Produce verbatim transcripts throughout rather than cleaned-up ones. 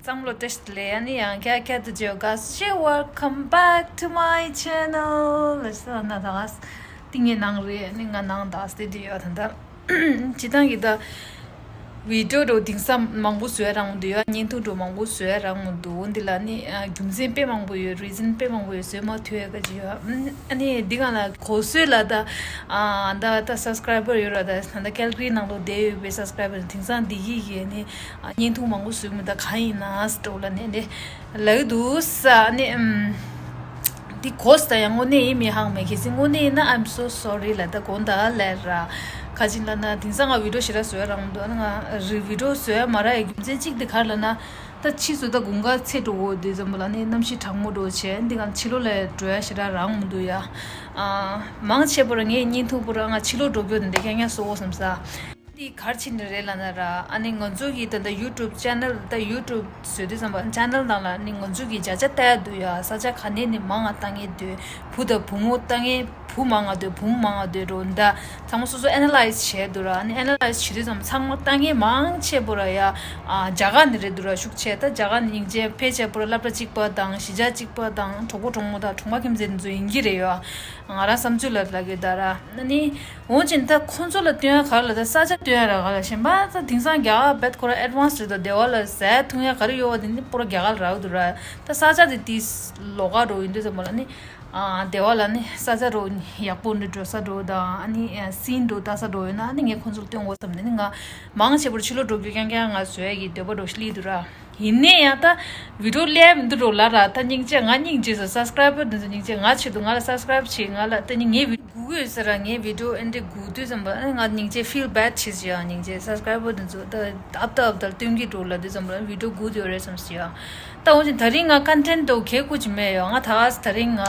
བསམ་བློ་བཀྲ་ཤིས་བདེ་ལེགས། ཨ་ནི་ཡང་བསྐྱར་བསྐྱར་དུ་བརྗོད་ག་ཞེས། Welcome back to my channel. ལ་ས་ན་ད་ག་ཏིང་ངེ་ནང་རེད། ཨ་ནི་ང་ནང་ད་སྟེ་དུ་ཡོད་ད་ད། སྤྱི་བཏང་གི་ད་བི་ཌིའོ་འགྲོ་དེང་སང་མང་པོ་བཟོས་རང་འདུག་ཡ། བརྙན་ཐུང་འགྲོ་མང་པོ་བཟོས་རང་འདུག་འདི་ལ་ནི་ཨ་རྒྱུ་མཚན་དཔེ་མང་པོ་ཡོད། རི་ཛན་དཔེ་མང་པོ་ཡོད། བཟོས་མ་ཐུབ་ཡ་ག་ཅི་ཡོད། ཨ་ནི་འདི་ག་ལ་གོ་སོས་ལ་ད་ཨ་ད་ད་སབ་སི་ཀ་རའི་བར་ཡོད་ར། ད་ད་ད་ཀལ་གྷི་རི་ནང་ལོགས་བསྡད་ཡོད་པའི་སབ་སི་ཀ་རའི་བར་དེང་སང་འདི་གི་གི་ནི་ཨ་བརྙན་ཐུང་མང་པོ་བཟོས་མི་ད་ག་ཡིན་ན་སྤྲོ་ལ་ནི་འདི་ལག་འདུག་ས་ནི་ཨམ། འདི་གོ་ས་ཡང་དངོས་གནས་ཡིན་མིན་ཧང་མེད། གལ་སྲིད་དངོས་གནས་ཡིན་ན་I'm so sorry ལ་ད་དགོངས་དག་ལས་ར། ཁ་ཅིག་ལ་ན་དེང་སང་ང་བི་ཌིའོ་ཞེ་དྲག་བཟོ་ཡ་རང་མི་འདུག་ཨ་ནི་ང་རི་བི་ཌིའོ་བཟོ་ཡ་མ་རག་ཡ་རྒྱུ་མཚན་གཅིག་དེ་ག་རེ་ལབ་ན། ད་ཕྱིས་སུ་ད་དགུན་ཁ་ཚེས་དྲུག་འོ་དུས་ཙམ་པ་ལ་ནི་གནམ་གཤིས་གྲང་མོ་འགྲོ་བྱས། འདི་ག་ཕྱི་ལོགས་ལ་འགྲོ་ཡ་ཞེ་དྲག་རང་མི་འདུག་ཡ། ཨ་མང་ཆེ་བོ་ར་ངས་བརྙན་ཐུང་པོ་ར་ང་ཕྱི་ལོགས་འགྲོ་རྒྱུ་དེ་འདྲ་རྐྱང་རྐྱང་བཟོ་འོ་བསམ་ས། འདི་ག་རེ་བྱས་ནས་རེད་ལབ་ན་ར། ཨ་ནི་ང་ཚོ་གི་ད་ལྟ་ཡུ་ཊུབ་ཆེ་ནལ་ད་ཡུ་ཊུབ་བཟོས་དུས་ཙམ་པ་ཆེ་ནལ་ནང་ལ་ནི་ང་ཚོ་གི་བརྒྱ་ཆ་ལྟ་ཡ་འདུག་ཡ། ས་ཆ་ག་ནས་ནི་མང་ང་ལྟ་ངེས་འདུག་བུ་དང་བུ་མོ་ལྟ་ངེས། བུ་མང་ང་འདུག་བུ་མོ་མང་ང་འདུག་འགྲོ་ད་ཚང་མ་སོ་སོ་ཨེ་ན་ལའི་ཛི་བྱས་འདུག་ར། ཨ་ནི་ཨེ་ན་ལའི་ཛི་བྱེད་དུས་ཙམ་ཚང་མ་ལྟ་ངེས་མང་ཆེ་བོ་ར་ཡ། ཨ་རྒྱ་གར་ནས་རེད་འདུག་ར། ཤུགས་ཆེ་ད་རྒྱ་གར་ནས་སྙིང་རྗེ་ཕལ་ཆེ་བོ་ར་སློབ་གྲྭ་གཅིག་པ་དང་གཞིས་ཆགས་གཅིག་པ་དང་གྲོགས་པོ་གྲོགས་མོ་དང་གྲོང་པ་ཁྱིམ་མཚེས་འདི་ཚོ་ཡིན་གྱི་རེད་ཡ། ང་རང་བསམ་ཚུལ་ལ་ལབ་ཀྱི་ད་ར། ཨ་ནི་འོན་ཀྱང་ད་ཁོང་ཚོ་ལ་སྟོན་ཡ་ག་རེ་ལ་ད་ས་ཆ་སྟོན་ཡ་ར་ག་ལ་གཞན་པ་ད་དེང་སང་རྒྱ་གར་རྦད་ཁོ་ར་ཨེ་ཌི་ཝན་སི་རེད། ད་སྡེ་བ་ལ་ཟས་འཐུང་ཡ་ག་རེ་ཡོད་བ་དེ་ནི་པོ་ར་རྒྱ་གར་ལ་རག་འདུག་ར། ད་ས་ཆ་དེ་དེ་ལོགས་ཀ་འགྲོ་ཡིན་དུས་ཙམ་པ་ལ་ནི་ཨ་སྡེ་བ་ལ་ནི་ས་ཆ་འགྲོ་ཡག་པོ་འདྲ་འགྲོ་ས་འགྲོ་དང་ཨ་ནི་ཨ་སིན་འགྲོ་ལྟ་ས་འགྲོ་ཡོད་ན་ཨ་ནི་ངས་ཁོང་ཚོར་སྟོན་དགོས་བསམ་ནས་ནི་ང་མང་ཆེ་བོར་ཕྱི་ལོགས་འགྲོ་རྒྱུ་རྐྱང་རྐྱང་ང་བཟོ་ཡ་གི་འདོད་པ་འགྲོ་སླེབས་འདུག་ར། ཡིན་ནའི་ཡང་ད་བི་ཌིའོ་ལས་མི་འདུག་རོགས་ལ་ར། ད་སྙིང་རྗེ་ང་སྙིང་རྗེ་ཟེར། སབ་སི་ཀ་རའི་བར་འདི་ཚོ་སྙིང་རྗེ་ང་ཆེད་དུ་ང་ལ་སབ་སི་ཀ་རའི་བར་བྱེད། ང་ལ་ད་ནི་ངའི་བི་ཌིའོ་སྒུག་ཡོད་ཟེར་ར། ངའི་བི་ཌིའོ་ཨེ་འདྲ་སྒུག་དུས་ཙམ་པ་ཨ་ང་སྙིང་རྗེ་ཕིལ་བེཌ་བྱེད་ཟེར་ཡ། སྙིང་རྗེ་སབ་སི་ཀ་རའི་བར་འདི་ཚོ་ད་ཨབ་ད་ཨབ་ད་སྟོན་གྱི་འགྲོ་ལ་དུས་ཙམ་པ་བི་ཌིའོ་སྒུག་དེ་ཡོད་རེད་བསམ་ཟེར་ཡ། ད་འོན་ཀྱང་ད་རིང་ང་ཀོན་ཊེན་ཊི་དེ་གས་ཁུ་ཅི་མེད་ཡོད། ང་ད་ག་ད་རིང་ང་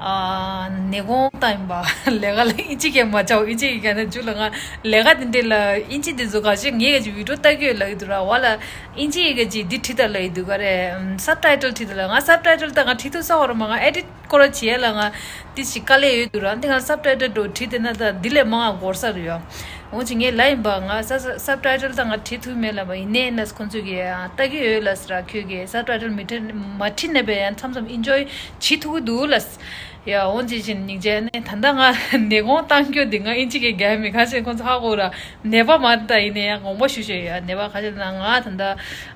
ཨ་ནས་གོང་ལྟ་ཡིན་པ་ལས་ཀ་ལ་ཨིན་ཇི་གས་མ་བྱའོ། ཨིན་ཇི་གས་ག་ནས་འཇུ་ལ་ང་ལས་ཀ་དེ་འདྲས་ལ་ཨིན་ཇི་དེ་ཚོ་ག་ཅི་ངས་ག་ཅི་བི་ཌིའོ་ལྟ་གི་ཡོད་ལབ་ཀྱི་འདུག་ར། བ་ལ་ཨིན་ཇི་ཡི་ག་ཅི་འདི་བྲིས་ད་ལབ་ཀྱི་འདུག་ག་རེ། སབ་ཊའི་ཊལ་བྲིས་ད་ལ་ང་སབ་ཊའི་ཊལ་ད་ང་བྲིས་ཐུབ་ས་བ་ར་མ། ང་ཨེ་ཌིཊ་སྐོར་བྱེད་ལ་ང་དེ་ཞིག་དཀའ་ལས་ཡོད་འདུག་ར། འདི་ང་སབ་ཊའི་ཊལ་འགྲོ་བྲིས་དེ་ན་ད་འདི་ལས་མང་ང་འགོར་ས་རེད་ཡ། འོ་ཅི་ངས་ལབ་ཡིན་པ་ང་ས་ས་སབ་ཊའི་ཊལ་ད་ང་བྲིས་ཐུབ་མེད་ལབ་པ་ཡིན་ནའི་ན་ཁོང་ཚོས་གི་ལྟ་གི་ཡོད་ལ་ཟེར་ར། ཁྱོད་ཀྱིས་སབ་ཊའི་ཊལ་མི་བྲིས་མ་བྲིས་ན་པས་ཡང་མཚམས་མཚམས་ཨིན་ཇོའི་བྱེད་ཐུབ་ཀྱི་འདུག་ལ། ཡ་འོ་ཅི་བཞིན་སྙིང་རྗེ་ནས་ད་ལྟ་ང་ནས་གོང་བཏང་རྒྱུ་འདི་ང་ཨིན་ཇི་གི་རྒྱལ་མི་ཁ་ཤས་ཁོང་ཚོ་ཧ་གོ་ར། ནད་པ་མ་ད་ཡིན་ནའི་ཡང་དགོངས་པ་ཞུ་ཞུ་ཡ། ནད་པ་ཁ་ཤས་ན་ང་ད་ལྟ་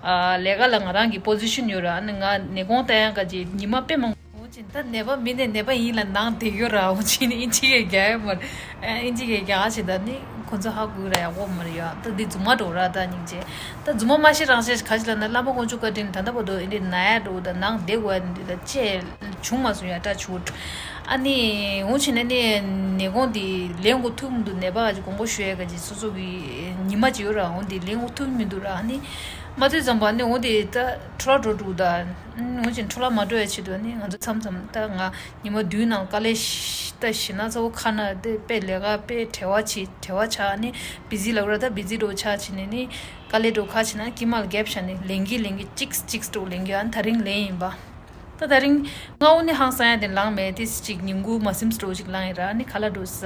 ཨ་ལས་ཀ་ལ་ང་རང་གི་པོ་ཛི་ཤན་ཡོད་ར། ཨ་ནི་ང་ནས་གོང་བཏང་ཡ་ག་ཅི་ཉི་མ་དཔེ་མང་། འོ་ཅི་ད་ནད་པ་མིན་ནས་ནད་པ་ཡིན་ལ་ནང་བསྡད་ཡོད་ར། འོ་ཅི་ནི་ཨིན་ཇི་གི་རྒྱལ་མ་ཨིན་ཇི་གི་རྒྱལ་ཞིག་ད་ནི་ཁོང་ཚོ་ཧ་གོ་ར་ཡ་གོ་མ་ར་ཡ། ད་འདི་རྫུན་མ་འགྲོ་ར་ད་སྙིང་རྗེ། ད་རྫུན་མ་མ་ཤེས་རང་ཤེས་ག་ཅི་ལ་ན་བླ་མ་དཀོན་མཆོག་བཀའ་དྲིན་ད་ལྟ་བར་དུ་ཨེ་འདྲའི་ན་ཡ་འགྲོ་ད་ནང་བསྡད་དགོས་ཡ་འདི་ད་ཅེས་བྱུང་མ་སོང་ཡ། ད་ཆུ་ཨ་ནི་འོ་ཅི་ནས་ནི་ནད་གོང་འདི་ལེན་དགོས་ཐུག་མི་འདུག་ནད་པ་ག་ཅི་དགོངས་པ་ཞུ་ཡ་ག་ཅི་སོ་སོ་གི་ཉི་མ་ཅིག་ཡོད་ར། འོ་འདི་ལེན་དགོས་ཐུག་མི་འདུག་ར། ཨ་ནི་མ་ཐུག་ཙམ་པ་ནི་འོ་འདི་ད་འཕྲོ་བརླག་འགྲོ་འདུག་ད། འོན་ཀྱང་འཕྲོ་བརླག་མ་འགྲོ་བའི་ཆེད་དུ་ནི་ང་ཚོ་མཚམས་མཚམས་ད་ང་ཉི་མ་བདུན་ནང་དཀའ་ལས་ཤ་ད་ཞེ་ན་ཚ་བོ་ཁ་ན་དེ་དཔེ་ལས་ཀ་དཔེ་བྲེལ་བ་ཆེ་བྲེལ་བ་ཆགས་ནི་བི་ཛི་ལབ་ར། ད་བི་ཛི་འགྲོ་ཆགས་ཕྱིན་ནས་ནི་དཀའ་ལས་འགྲོ་ཁ་ཕྱིན་ན་དཀྱིལ་མ་ལ་གེབ་བཞག་ནས་ལེན་གི་ལེན་གི་གཅིག་གཅིག་འགྲོ་ལེན་གི་ཨ་ནི་ད་རིང་ལེན་ཡིན་པ། ད་ད་རིང་སྔ་བོ་ནི་ཧང་སང་ཡ་དེ་ལངས་མེད་དེ་གཅིག་ཉིན་གུང་མ་སིམ་འགྲོ་གཅིག་ལངས་ཡིན་ར། ནི་ཁ་ལག་འགྲོ་ས་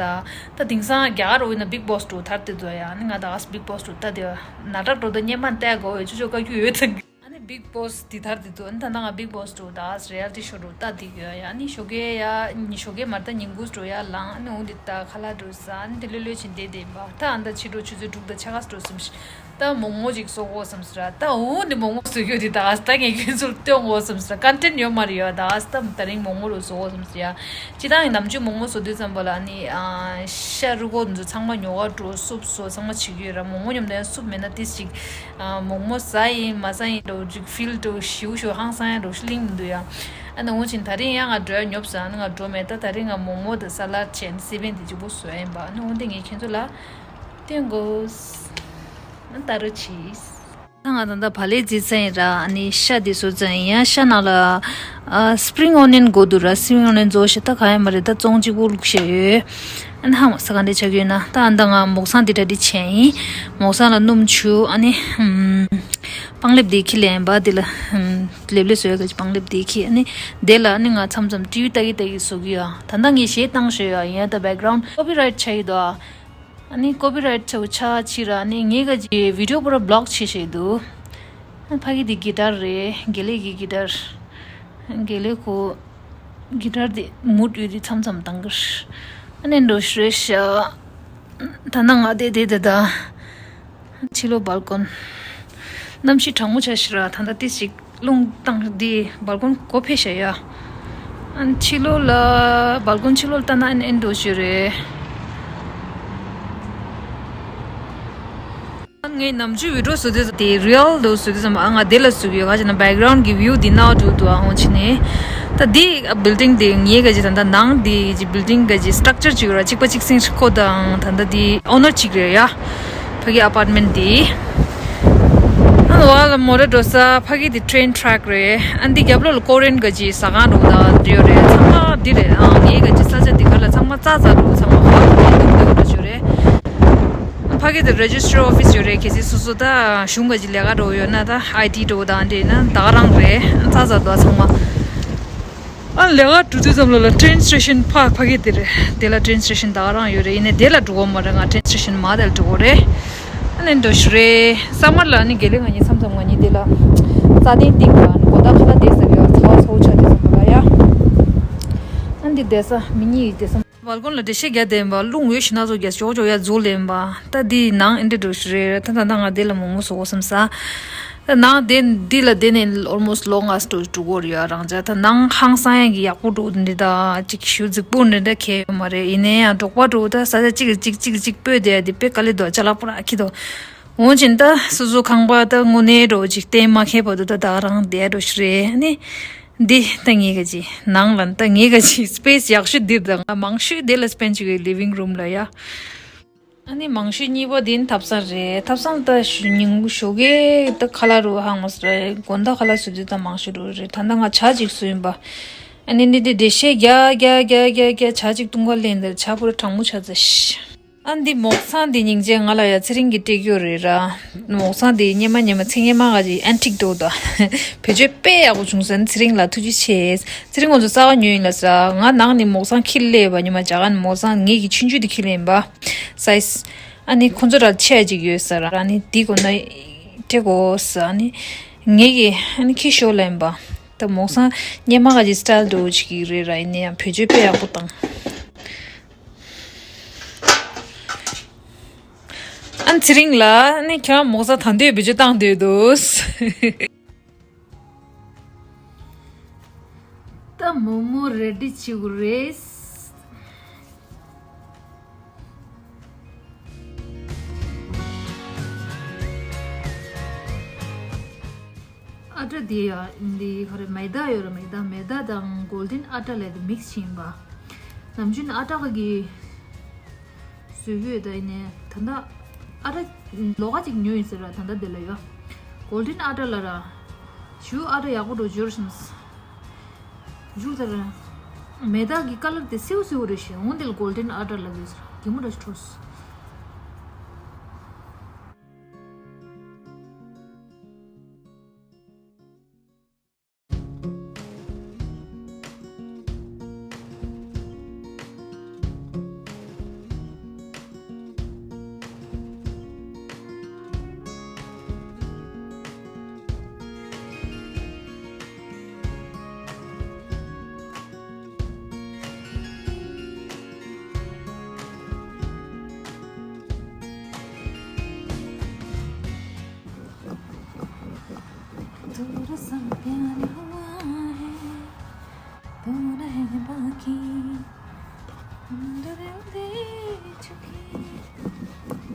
ད་དེང་སང་རྒྱ་གར་འོ་ཡིན་ན་བིག་བོ་སི་འགྲོ་ཐར་དེ་འགྲོ་ཡ། ནི་ང་ད་ག་སེ་བིག་བོ་སི་འགྲོ་ད་དེ་ན་དྲག་འགྲོ་ད་སྙེ་མ་བལྟས་དགོས་བས་ཅོ་ཅོ་བཀའ་རྒྱུ་ཡོད་ཚང་གི་ཨ་ནི་བིག་བོ་སི་འདི་ལྟར་འདི་འདུག་ཨ་ནི་ད་ནང་བིག་བོ་སི་འགྲོ་ད་རི་ཨེ་ལི་ཊི་ཤོ་འགྲོ་ལྟ་འདི་ཡོད་ཡ། ཨ་ནི་ཞོགས་ཀས་ཡ་ཉི་ཞོགས་ཀས་མར་ད་ཉིན་གུང་འགྲོ་ཡ་ལངས། ཨ་ནི་འོ་འདི་ད་ཁ་ལག་འགྲོ་ས། ཨ་ནི་འདི་ལྷོད་ལྷོད་ཕྱིན་བསྡད་བསྡད་པ། ད་ཨ་ནི་ད་ཕྱི་དྲོ་ཆུ་ཚོད་དྲུག་དང་ཕྱེད་ཀ་འགྲོ་སོང་ཤག་ད་མོག་མོག་ཅིག་བཟོ་དགོས་བསམ་ཟེར་ར། ད་འོ་འདི་མོག་མོག་བཟོ་རྒྱུ་འདི་ད་ཨ་ད་ངས་ཁྱོད་ཚོར་སྟོན་དགོས་བསམ་ཟེར་ར། ཀོན་ཊེན་ཊི་ཡོད་མ་རེད་ཡ། ད་ཨ་ད་ད་རིང་མོག་མོག་རུ་བཟོ་དགོས་བསམ་ཟེར་ཡ། སྤྱིར་བཏང་གི་ནམ་རྒྱུན་མོག་མོག་བཟོ་དུས་ཙམ་པ་ལ་ནི་ཨ་ཤ་རུས་ཁོག་འདི་ཚོ་ཚང་མ་ཉོ་ག་འགྲོ། སུབ་བཟོ་ཚང་མ་བྱེད་ཀྱི་ཡོད་ར། མོག་མོག་མཉམ་དུ་ཡང་སུབ་མེད་ན་ཏིས་ཅིག་ཨ་མོག་མོག་ཟ་ཡིན་མ་ཟ་ཡིན་འགྲོ་ཅིག་ཕིལ་འགྲོ་ཞིའུ་ཞིའུ་ཧང་སང་ཡང་འགྲོ་ཤི་ལིང་མི་འདུག་ཡ། ཨ་ནི་འོ་ཅིན་ད་རིང་ཡང་ང་འགྲོ་ཡ་ཉོབ་ས། ཨ་ནི་ང་འགྲོ་མེད། ད་ད་རིང་ང་མོག་མོག་དང་ས་ལད་བྱས་ནས་སི་པན་དེ་གཅིག་པོ་བཟོ་ཡ་ཡིན་པ། ཨ་ནི་འོ་འདི་ངས་ཁྱེད་ཚོ་ལ་སྟོན་དགོས། ཨ་ནི་ད་རུ་ཆིས། ད་ང་ད་ལྟ་བག་ལེབ་བརྫིས་ཚར་ཡིན་ར། ཨ་ནི་ཤ་འདི་བཟོ་ཚར་ཡིན། ཡང་ཤ་ནང་ལ་ཨ་སི་པི་རིང་ཨོ་ནི་ཡན་དགོས་འདུག་ར། སི་པི་རིང་ཨོ་ནི་ཡན་བཟོ་ཤ་ད་ག་ཡང་མ་རེད། ད་བཙོང་གཅིག་པོ་བླུགས་བཞག་ཡོད། ཨ་ནི་ཧ་མ་ས་ག་འདྲ་ཆགས་ཀྱི་ཡོད་ན། ད་ཨ་ད་ང་མོག་སང་འདི་གྲ་སྒྲིག་བྱས་ཡིན། མོག་སང་ལ་སྣུམ་ཆུ། ཨ་ནི་ཨམ་པང་ལེབ་འདི་ཁྱི་ལེན་པ་འདི་ལ་ཨམ་ལེབ་ལེབ་བཟོ་ཡ་ག་ཅི་པང་ལེབ་འདི་ཁྱི། ཨ་ནི་འདི་ལ་ཨ་ནི་ང་མཚམས་མཚམས་ཊི་ཝི་ལྟ་གི་ལྟ་གི་བཟོ་གི་ཡོད། ད་ལྟ་ངས་གཞས་བཏང་ཤོད་ཡ་ཡིན། ད་བེག་གྷ་རའུན་ཌི་ཀོ་པི་རའིཊ་ཆགས་ཡི་འདུག་ཨ་ནི་ཀོ་པི་རའིཊ་ཆགས་ཆགས་ཕྱིར་ར། ཨ་ནི་ངས་ག་ཅི་བི་ཌིའོ་པུ་ར་བི་ལོག་བྱེད་ཤེས་འདུག་ཕ་གི་དེ་གི་ཊར་རེད། དགེ་ལེགས་ཀྱི་གི་ཊར། དགེ་ལེགས་ཁོ་གི་ཊར་དེ་མུ་ཡོད་དེ་མཚམས་མཚམས་བཏང་གི་རེད། ཨ་ནི་འགྲོ་ཞུ་རེད་ཤག་ད་ནང་ང་བསྡད་བསྡད་ད་ད། ཕྱི་ལོགས་སྦལ་ཀོན། གནམ་གཤིས་གྲང་མོ་ཆགས་ཤག་ར། ད་ལྟ་ཏོག་ཙམ་རླུང་བཏང་དེ་སྦལ་ཀོན་སྒོ་ཕྱེ་བཞག་ཡ། ཨ་ནི་ཕྱི་ལོགས་ལ་སྦལ་ཀོན་ཕྱི་ལོགས་ལ་ལྟ་ན་ཨ་ནི་ཨེ་འདྲ་ཞིག་རེད། ཨ་ནི་ངས་ནམ་རྒྱུན་བི་ཌི་ཡོ་བཟོ་དུས་དེ་རི་ཡལ་དུ་བཟོ་དུས་ཙམ། ཨ་ང་དེ་ལ་བཟོ་གི་ཡོད། ག་ཅི་ན་བེག་གྷ་རའུན་གི་བིའུ་དེ་ནོར་འགྲོ་འདུག་ཨ་འོང་ཕྱིན་ནས། ད་དེ་བིལ་ཌིང་དེ་ངའི་ག་ཅི་ད་ལྟ་ནང་དེ་ཅི་བིལ་ཌིང་ག་ཅི་སི་ཊག་ཅར་ཅིག་ཡོད་ར། གཅིག་པ་གཅིག་སེང་ཁོ་དང་ད་ལྟ་དེ་ཨོ་ནར་གཅིག་རེད་ཡ། ཕ་གི་ཨ་པར་ཊི་མེན་ཊི་དེ། ཨ་ནི་བ་ལ་མོ་ཊ་འགྲོ་ས་ཕ་གི་དེ་ཊེན་ཊེག་རེད། ཨ་ནི་དེ་རྒྱབ་ལོགས་ལ་ཀོ་རི་ཡན་ག་ཅི་ཟ་ཁང་འགྲོ་ད་འདྲ་ཡོད་རེད། ཚང་མ་འདི་རེད། ཨ་ངའི་ག་ཅི་ས་ཆ་དེ་ག་ལ་ཚང་མ་ཙག་ཙག་འགྲོ། ཚང་མ་ཧ་གོ་མ་འདུག་འདུག་འགྲོ་ཞུ་རེད། ཕ་གི་དེ་རེ་ཇི་སི་ཊར་ཨོ་ཕི་སི་ཡོད་རེད། གལ་སྲིད་སོ་སོ་ད་གཞུང་ག་ཅི་ལས་ཀ་འགྲོ་ཡོད་ན་ད་ཨའི་ཊི་འགྲོ་དང་འདྲེས་ན་ད་ག་རང་རེད། ཙག་ཙག་འདུག་ཚང་མ། ཨ་ལས་ཀ་འགྲོ་དུས་ཙམ་ལ་ལ་ཊེན་སི་ཊེ་ཤན་ཕ་ཕ་གི་དེ་རེད། དེ་ལ་ཊེན་སི་ཊེ་ཤན་ད་ག་རང་ཡོད་རེད། ཡིན་ནའི་དེ་ལ་འགྲོ་གོ་མ་རེད། ང་ཊེན་སི་ཊེ་ཤན་མ་དེ་ལ་འགྲོ་གོ་རེད། ཨ་ནི་འགྲོ་ཞུ་རེད། ས་མར་ལ་ནི་དགེ་ལེགས་ང་གཉིས་མཚམས་མཚམས་ང་གཉིས་དེ་ལ་རྩྭ་ཐང་སྟེང་ལ་ནི་དགོང་དག་ཁ་ལག་བསྡད་ས་རེད། ཚ་བ་ཚ་བོ་ཆགས་དུས་ཙམ་པ་ལ་ཡ། ཨ་འདི་བསྡད་ས་མི་གཉིས་བསྡད་ས། སྦལ་ཀོན་ལ་འགྲེལ་བཤད་རྒྱག་བསྡད་ཡིན་པ། རླུང་འོད་ཞེ་ན་ཚོ་རྒྱག་ཞོག་ཞོག་ཡ་རྫོགས་ལེ་ཡིན་པ། ད་འདི་ནང་ཨེ་འདྲ་འགྲོ་ཞིག་རེད། ད་ད་ད་ང་འདི་ལ་མོག་མོག་བཟོ་དགོས་བསམ་ས། ད་ནང་དེ་འདི་ལ་བསྡད་ནས་ཨོལ་མོ་སི་ཊི་ལོ་ལྔ་འགྲོ་འགྲོ་གི་ཡོད་རེད་ཡ། རང་ཅག་ད་ནང་ཧང་སང་ཡ་གི་ཡག་པོ་འགྲོ་འདི་ད་ཅིག་ཞུ་རྫིག་པོ་འདི་འདྲ་གས་ཡོད་མ་རེད། ཡིན་ནའི་ཡང་འབྲོག་པ་འགྲོ་ད་ས་ཆ་གཅིག་གཅིག་གཅིག་གཅིག་སྤོས་བསྡད་ཡ་དེ་དཔེ་དཀའ་ལས་འདུག་ཅ་ལག་པོ་ར་ཁྱི་དོ། འོན་ཀྱང་ད་སོ་སོ་ཁང་པ་ད་དངོས་གནས་འགྲོ་ཅིག་གཏན་མ་འཁེལ་བར་དུ་ད་ད་རང་བསྡད་འགྲོ་ཞིག་རེད་ནི། འདི་ལྟ་ངས་ག་ཅི་ནང་ལ་ལྟ་ངས་ག་ཅི་སི་པེ་སི་ཡག་ཤོས་འདིར་དང་ང་མང་ཤོས་དེ་ལ་སྤེན་ཅིག་ཡོད། ལི་ཝིང་རུམ་ལ་ཡ། ཨ་ནི་མང་ཤོས་གཉིས་པ་དེ་ནི་ཐབ་ཚང་རེད། ཐབ་ཚང་ལྟ་ཞུ་ཉིན་ཞོགས་ཀས་ད་ཁ་ལག་རུ་ཧང་མོ་སི་རེད། དགོང་དག་ཁ་ལག་བཟོ་དུས་ད་མང་ཤོས་རུ་རེད། ད་ལྟ་ང་ཇ་ཅིག་བཟོས་ཡིན་པ། ཨ་ནི་འདི་འདི་འགྲེལ་བཤད་རྒྱག་རྒྱག་རྒྱག་རྒྱག་རྒྱག་ཇ་ཅིག་བཏུང་ག་ལེན་འདིར་ཇ་པུ་ར་གྲང་མོ་ཆགས་ཚར་ཤག་ཨ་འདི་མོག་ཚང་འདི་སྙིང་རྗེ་ང་ལ་ཡ་ཚེ་རིང་གིས་སྤྲད་རྒྱུ་རེད་ར། མོག་ཚང་འདི་སྙེ་མ་སྙེ་མ་ཚེ་སྙེ་མ་ག་ཅིག་ཨན་ཊིག་འདུག་ད། བེད་སྤྱོད་དཔེ་ཡག་པོ་བྱུང་སོང་། ཚེ་རིང་ལ་ཐུགས་རྗེ་ཆེ། ཚེ་རིང་ཁོང་ཚོ་རྩ་བ་ཉོས་ཡིན་ལ་ཟེར། ང་ནང་ནས་མོག་ཚང་འཁྱེར་སླེབས་པ། ཉི་མ་ཇ་ག་ནས་མོག་ཚང་ངེད་ཀྱི་ཆུང་ཆུང་དེ་འཁྱེར་སླེབས་ཡིན་པ། སའི་ཛི། ཨ་ནི་ཁོང་ཚོ་ར་ཆེ་ཡ་ཅིག་ཡོད་ཟེར། ཨ་ནི་འདི་དགོས་ན་སྤྲད་དགོས་ཟེར། ཨ་ནི་ངེད་ཀྱིས་ཨ་ནི་འཁྱེར་ཤོག་ལབ་ཡིན་པ། ད་མོག་ཚང་སྙེ་མ་ག་ཅིག་སི་ཊལ་འདྲ་བོ་ཅིག་གི་རེད་ར། ཡིན་ན་ཡང་བེད་སྤྱོད་དཔེ་ཡག་པོ་བཏང་། ཨ་ཚེ་རིང་ལ་ནི་ཁྱོད་རང་མོག་ཚང་ད་འདོད་བེད་སྤྱོད་བཏང་འདོད་འདུག་ད་མོག་མོག་རེ་ཌི་བྱེད་དགོས་རེད། ཨ་ཊ་དེ་ཡ་འདི་ག་རེ་མེ་ད་ཡོད་རེད། མེ་ད་མེ་ད་དང་གོལ་ཌེན་ཨ་ཊ་ལབ་དེ་མིག་སི་བྱས་ཡིན་པ། ནམ་རྒྱུན་ཨ་ཊ་ག་གི་བཟོས་ཡོད། ད་ཡིན་ནའི་ད་ལྟ་ཨ་ཊ་ལོགས་ཀ་ཅིག་ཉོས་ཡིན་ཟེར་ར། ད་ལྟ་དེ་ལ་ཡ་གོལ་ཌེན་ཨ་ཊ་ལབ་ར། ཞུ་ཨ་ཊ་ཡག་པོ་འགྲོ་འབྱོར་སོང་། འཇུག་ད་ར། མེ་ད་གི་ཀ་ལར་དེ་སེའུ་སེའུ་རེད་ཤག་འོང་དེ་ལ་གོལ་ཌེན་ཨ་ཊ་ལབ་ཡོད་ཟེར། གད་མོ་འདྲ་ཞིག་འཕྲོ་སོང་། थोड़ा सा प्यार हुआ है, तो रहे बाकी। हम डरे दे चुके,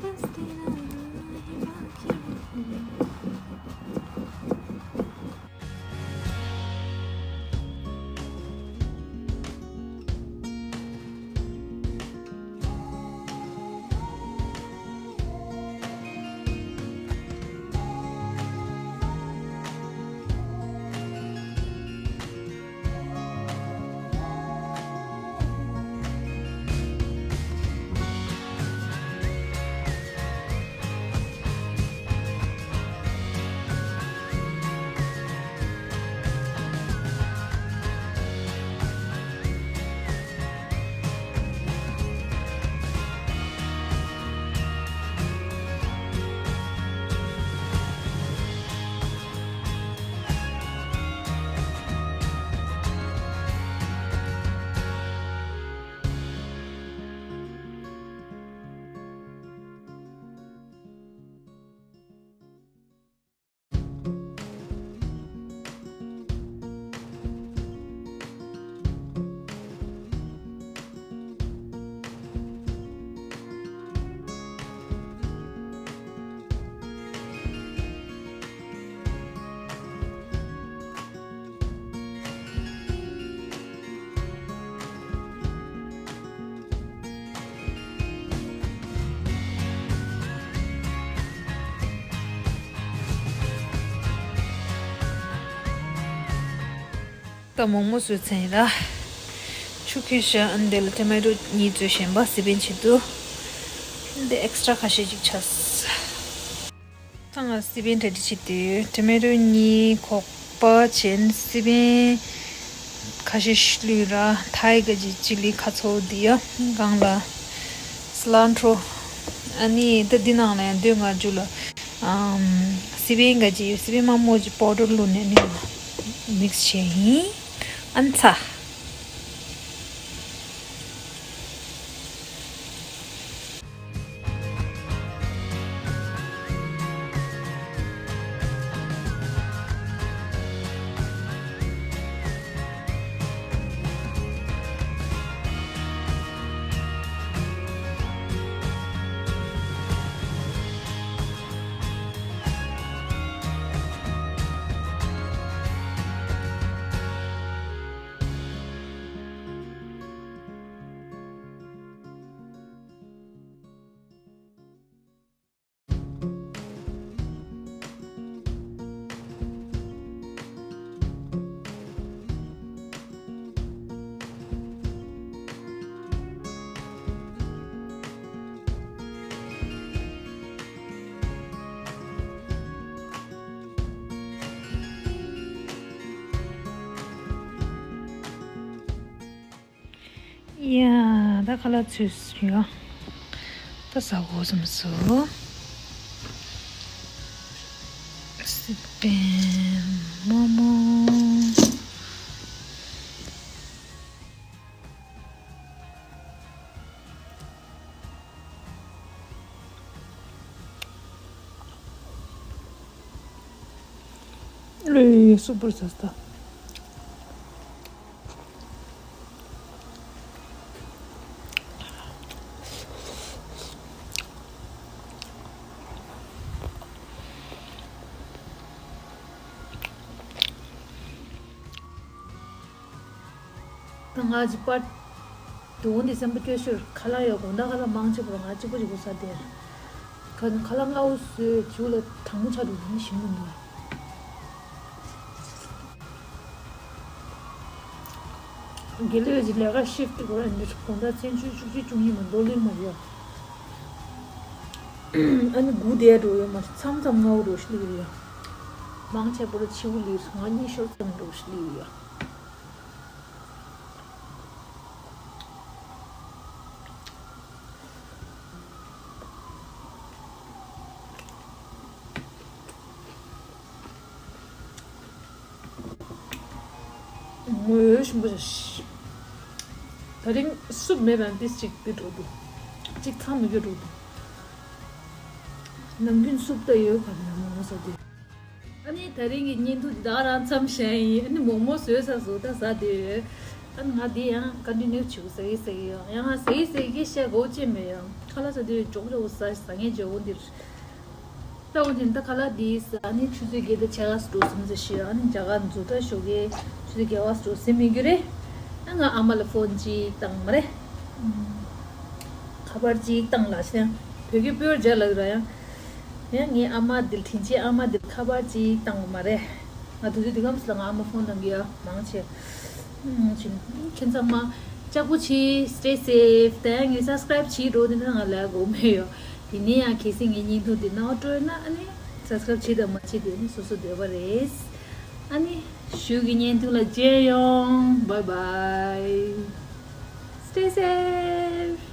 बस तेरा नाम ही बाकी। ད་མོག་མོག་བཟོས་ཚར་ཡིན་ལ། ཆུ་ཁོལ་ཤག་ཨ་ནི་དེ་ལ་ཊོ་མེ་ཊོ་གཉིས་བཙོས་བཞིན་པ་སི་པན་བྱེད་དུ། འདི་ཨེག་སི་ཊྲ་ཁ་ཤས་ཅིག་ཆགས། ད་ང་སི་པན་གྲ་སྒྲིག་བྱེད་དུས་ཊོ་མེ་ཊོ་གཉིས། ཁོག་པ་བྱས། སི་པན་ཁ་ཤས་བླུགས་ར། ཐའི་ག་ཅི་ཅི་ལི་ཁ་ཚོ་འདི་ཡ་སྒང་ལ། སི་ལན་ཊོ། ཨ་ནི་ད་འདི་ནང་ལ་ཡང་འདོད་ང་རྒྱུ་ལ། ཨམ། སི་པན་ག་ཅི་སི་པན་དམར་མོ་ཅིག་པའུ་ཌར་བླུགས་ནས་ནི་མིག་སི་བྱས་ཡིན། ཨ་ནི་ཚ། ཡ། ད་ཁ་ལག་ཚོས་ཡོད། ད་ཟ་དགོས་བསམ་སོང་། སི་པན་མོག་མོག། ཨེ། སུ་པར་ཟ་ས། ད་ང་ཅི་པར། དེ་འོང་དེ་སེམས་པ་སྐྱོ་ཤོར། ཁ་ལག་ཡོད་དགོང་དག་ཁ་ལག་མང་ཆེ་བ་ང་གཅིག་པོ་གཅིག་པོ་ཟ་བསྡད། ཁ་ཁ་ལག་སྔ་བོ་བཟོས་བྱིའུ་ལ་གྲང་མོ་ཆགས་འདུག་ནི་ཞིམ་མི་འདུག་དགེ་ལོས་ཀྱི་ལས་ཀ་ཤིབ་ཊི་དགོས་ར་འདི་དགོང་དག་མཚན་ཆུ་བཅུ་གཅིག་བཅུ་གཉིས་མ་འདོར་ལེན་མ་རེད། ཨ་ནི་སྒུག་བསྡད་འགྲོ་ཡོད་མ་རེད། མཚམས་མཚམས་སྔ་བོ་འགྲོ་ཤི་ལི་རེད། མང་ཆེ་བོ་ལ་ཕྱི་བོ་ལི་ང་གཉིས་ཤོར་ཙམ་འགྲོ་ཤི་ལི་རེད། ངོ་ཡོད་ཞིམ་པོ་ཞིག་ད་རིང་སུབ་མེད་པ་འདི་གཅིག་འདི་འགྲོ་འདུག་གཅིག་ཚང་མི་དགོས་འགྲོ་འདུག་ནམ་རྒྱུན་སུབ་ད་ཡོད་ག་ནས་མོག་མོག་ཟ་དུས། ཨ་ནི་ད་རིང་གི་བརྙན་ཐུང་འདི་ད་ག་རང་མཚམས་བཞག་ཡིན། ཨ་ནི་མོག་མོག་བཟོས་ཚར་སོང་། ད་ཟ་དུས། ཨ་ནི་ང་འདི་ཡང་ཀོན་ཊི་ནིའུ་བྱེད་དགོས་ཟེར་གི་ཟེར་གི་ཡོད། ཡང་ང་ཟེར་གི་ཟེར་གི་བཤད་དགོས་ཅེས་མེད་ཡང་ཁ་ལག་ཟ་དུས་འཇོག་འཇོག་ཟ་ཟ་ངེས་འཇོག་འོ་འདིར། ད་འོ་དེ་ད་ཁ་ལག་འདི་ཟ། ཨ་ནི་ཆུ་ཚོད་བརྒྱད་དང་ཕྱེད་ཀ་འགྲོ་སོང་ཟེར་ཤི། ཨ་ནི་རྒྱ་གར་འཛུགས་གྲྭ་ཞོགས་ཀས་ཆུ་ཚོད་བརྒྱད་པ་འགྲོ་ཟེར་མི་རྒྱུ་རེད། ཨ་ང་ཨ་མ་ལ་ཕོན་ཅིག་བཏང་མ་རེད། ཁ་པར་ཅིག་བཏང་ལ་ཤི་ན་བོད་སྐད་པོར་རྒྱག་ལ་ཡོད་ར་ཡང་། ཡང་ངའི་ཨ་མ་འདིར་དྲིན་ཆེན་ཨ་མ་འདིར་ཁ་པར་ཅིག་བཏང་མ་རེད། ང་དུས་ཚོད་འདི་གམ་སི་ལ་ང་ཨ་མ་ཕོན་བཏང་གི་ཡ་མང་ཆེ། ཁྱེད་ཚང་མ་ལྕགས་པོ་ཆེ། Stay safe. དེ་ཡང་ངའི་སབ་སི་ཀ་རབ་བྱེད་རོགས་དེ་ནི་ང་ལ་དགོས་མེད་ཡོད། དེ་ནས་ཡང་གལ་སྲིད་ངའི་བརྙན་ཐུང་འདི་ནང་སྤྲོད་ན་ཨ་ནི་སབ་སི་ཀ་རབ་བྱེད་དང་མ་བྱེད་དེ་ནི་སོ་སོ་འདོད་པ་རེད། ཨ་ནི་གཞུག་གི་བརྙན་ཐུང་ལ་མཇལ་ཡོང་། Bye bye. Stay safe.